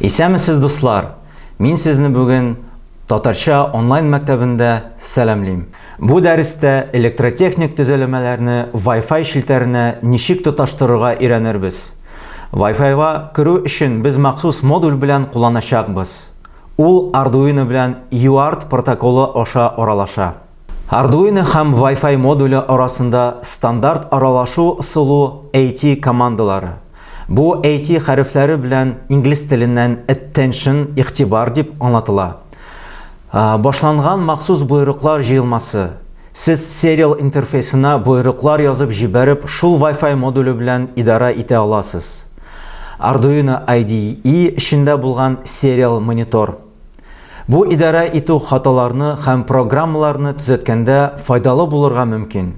Исәнмесез, дуслар! Мин сезне бүген татарча онлайн мәктәбендә сәламлим. Бу дәрестә электротехник төзелемәләрне Wi-Fi челтәренә ничек тоташтырырга өйрәнербез. Wi-Fi-га керү өчен без махсус модуль белән кулланачакбыз. Ул Arduino белән UART протоколы аша аралаша. Arduino һәм Wi-Fi модуле арасында стандарт аралашу ысулы AT командалары. Бу AT хәрефләре белән инглиз теленнән attention, игътибар дип аңлатыла. Башланган махсус боерыклар җыелмасы. Сез serial интерфейсына боерыклар язып җибәреп, шул Wi-Fi модуле белән идарә итә аласыз. Arduino IDE эчендә булган serial монитор. Бу идарә итү хаталарны һәм программаларны төзәткәндә файдалы булырга мөмкин.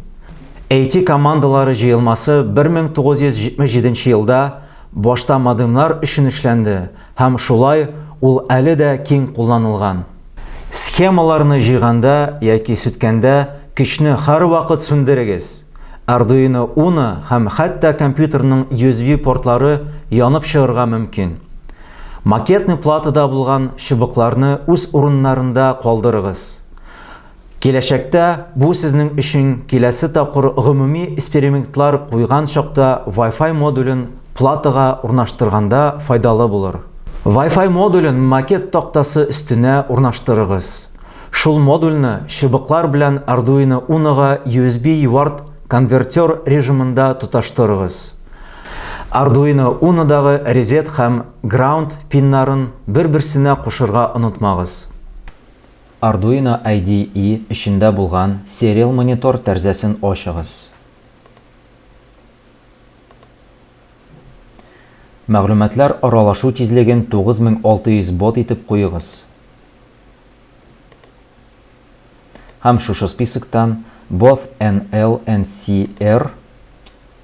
AT командалары җыелмасы 1977 елда башта модемнар өчен эшләнде һәм шулай ул әле дә киң кулланылган. Схемаларны җыйганда яки сүткәндә көчне һәрвакыт сүндерегез. Arduino Uno һәм хәтта компьютерның USB портлары янып чыгарга мөмкин. Макетный платада булган чыбыкларны үз урыннарында калдырыгыз. Киләчәктә бу сезнең өчен киләсе тапкыр гомуми экспериментлар куйган чакта Wi-Fi модулен платага урнаштырганда файдалы булыр. Wi-Fi модулен макет тактасы өстенә урнаштырыгыз. Шул модульне чыбыклар белән Arduino Uno-га USB UART конвертер режимында тоташтырыгыз. Arduino Uno-дагы Reset һәм Ground пиннарын бер-берсенә кушырга онытмагыз. Arduino IDE эчендә булган Serial Monitor тәрзәсен ачыгыз. Мәгълүматлар аралашу тизлеген 9600 бот итеп куегыз. Һәм шушы списоктан Both NL and CR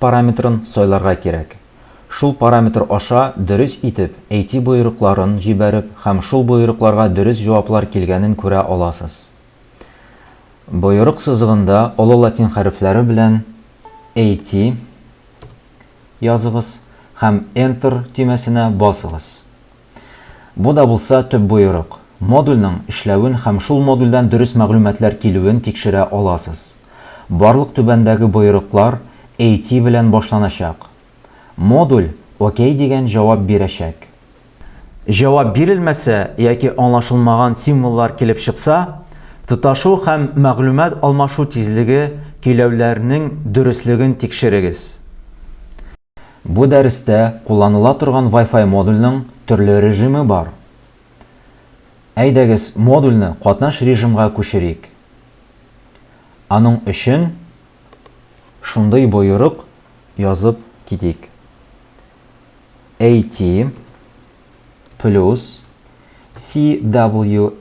параметрын сайларга кирәк. Шул параметр аша дөрес итеп AT боерыкларын җибәреп һәм шул боерыкларга дөрес җаваплар килгәнен күрә аласыз. Боерык сызыгында олы латин хәрефләре белән AT языгыз һәм Enter төймәсенә басыгыз. Бу да булса төп боерык. Модульнең эшләвен һәм шул модульдән дөрес мәгълүматлар килүен тикшерә аласыз. Барлык түбәндәге боерыклар AT белән башланачак. Модуль OK дигән җавап бирәчәк. Җавап бирелмәсә яки аңлашылмаган символлар килеп чыкса, тоташу һәм мәгълүмат алмашу тизлеге көйләүләрнең дөреслеген тикшерегез. Бу дәрестә кулланыла торган Wi-Fi модульнең төрле режимы бар. Әйдәгез, модульне катнаш режимга күчерик. Аның өчен шундый боерык язып китик. AT плюс CWMODE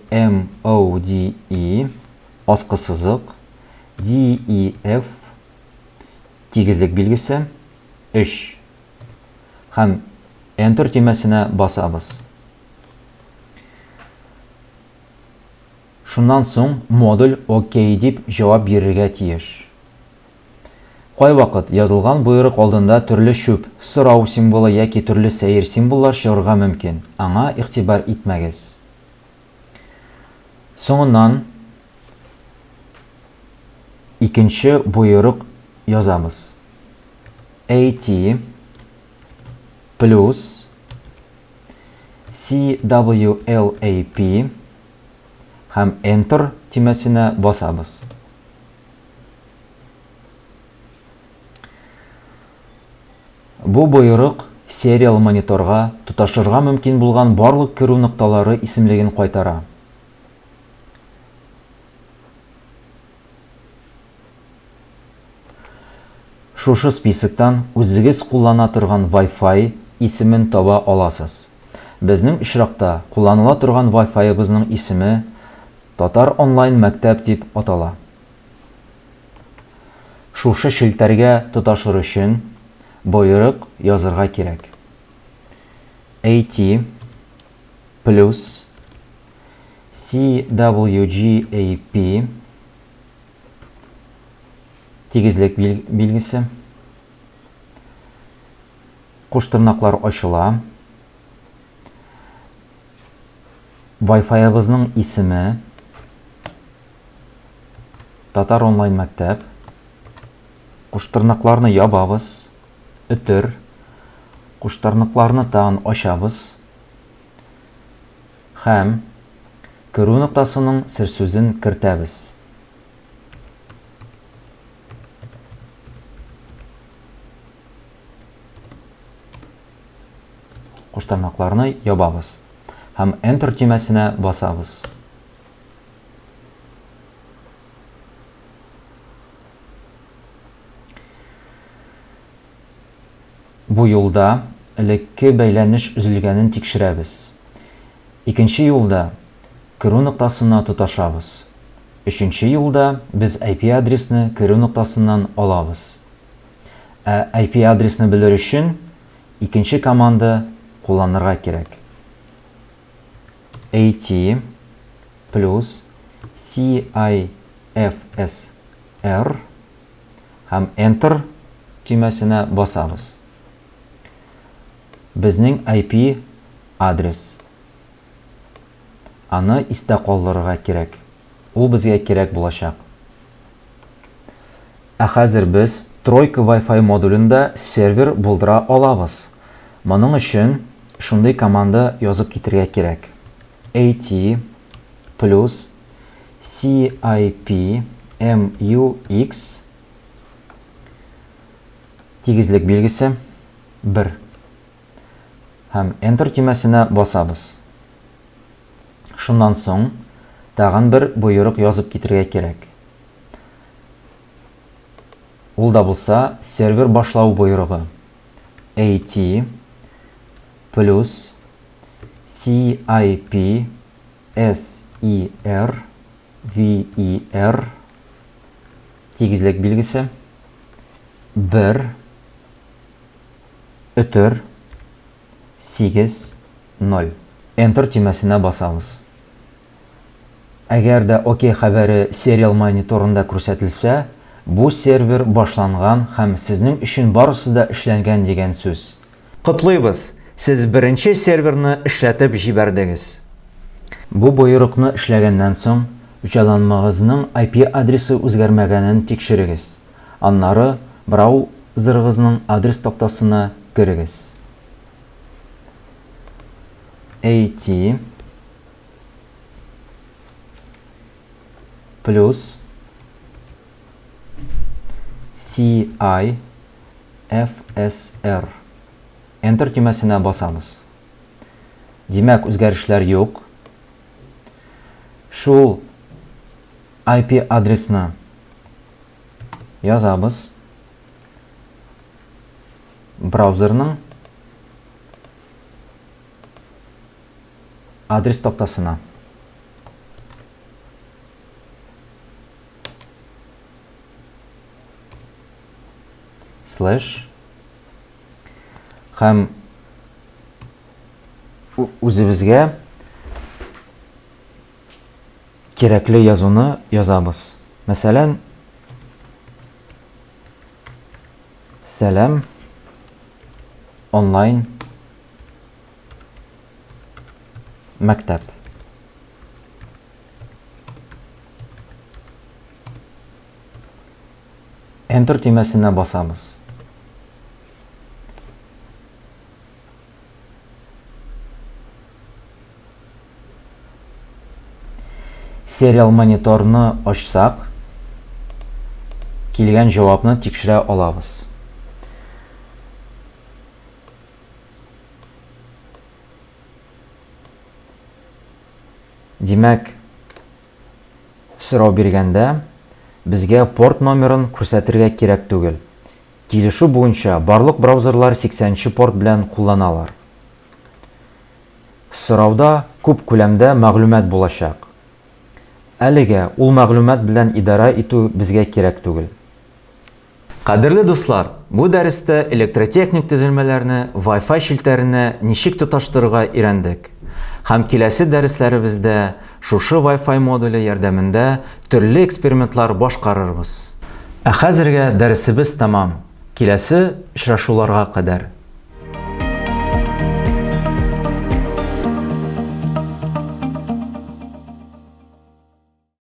аскы сызык DEF Тигезлек билгесе, 3. Һәм Enter төймәсенә басабыз. Шуннан соң модуль OK дип җавап бирергә тиеш. Кайвакыт язылган боерык алдында төрле чүп, сорау символы яки төрле сәер символлар чыгырга мөмкин, аңа игътибар итмәгез. Соңыннан икенче боерык язабыз. AT плюс CWLAP һәм Enter төймәсенә басабыз. Бу боерык сериал мониторга тоташырга мөмкин булган барлык керү нокталары исемлеген кайтара. Шушы списоктан үзегез куллана торган Wi-Fi исемен таба аласыз. Безнең очракта кулланыла торган Wi-Fi-ыбызның исеме Татар онлайн мәктәп дип атала. Шушы челтәргә тоташыр өчен боерык язырга кирәк. AT плюс CWGAP тигезлек билгесе куш тырнаклар ачыла. Wi-Fi-ыбызның исеме Татар онлайн мәктәп. Куштырнакларны ябабыз. Өтер. Куштырнакларны тагын ачабыз. Һәм керү ноктасының серсүзен кертәбез. Куштырнакларны ябабыз һәм Enter төймәсенә басабыз. Бу юлда элекке бәйләнеш өзелгәнен тикшерәбез. Икенче юлда керү ноктасына тоташабыз. Өченче юлда без IP-адресны керү ноктасыннан алабыз. Ә IP-адресны белер өчен икенче команда кулланырга кирәк. AT плюс CIFSR һәм Enter төймәсенә басабыз. Безнең IP адрес. Аны истә калдырырга кирәк. Ул безгә кирәк булачак. Ә хәзер без Тройка Wi-Fi модулендә сервер булдыра алабыз. Моның өчен шундый команда язып китергә кирәк, AT плюс CIP MUX тигезлек билгесе 1 һәм Enter төймәсенә басабыз. Шуннан соң тагын бер боерык язып китергә кирәк. Ул да булса сервер башлау боерыгы AT плюс CIP SER VER тигезлек билгесе 1 өтер 8 0. Enter төймәсенә басабыз. Әгәр дә ОК хәбәре Serial мониторында күрсәтелсә, бу сервер башланган һәм сезнең өчен барысы да эшләнгән дигән сүз. Котлыйбыз! Сез беренче серверны эшләтеп җибәрдегез. Бу боерыкны эшләгәннән соң, җайланмагызның IP адресы үзгәрмәгәнен тикшерегез. Аннары браузерыгызның адрес тактасына керегез. AT плюс CI FSR. Enter төймәсенә басабыз. Димәк, үзгәрешләр юк. Шул IP адресны язабыз. Браузерның адрес тактасына. Слэш һәм үзебезгә кирәкле язуны язабыз. Мәсәлән, сәлам онлайн Мәктәп. Enter төймәсенә басабыз. Serial мониторны ачсак, килгән җавапны тикшерә алабыз. Димәк, сорау биргәндә, безгә порт номерын күрсәтергә кирәк түгел. Килешү буенча, барлык браузерлар 80 нче порт белән кулланалар. Сорауда күп күләмдә мәгълүмат булачак. Әлегә ул мәгълүмат белән идарә итү безгә кирәк түгел. Кадерле дуслар, бу дәрестә электротехник төзелмәләрне Wi-Fi челтәренә ничек тоташтырырга өйрәндек. Һәм киләсе дәресләребездә шушы Wi-Fi модуле ярдәмендә төрле экспериментлар башкарырбыз. Ә хәзергә дәресебез тәмам. Киләсе очрашуларга кадәр.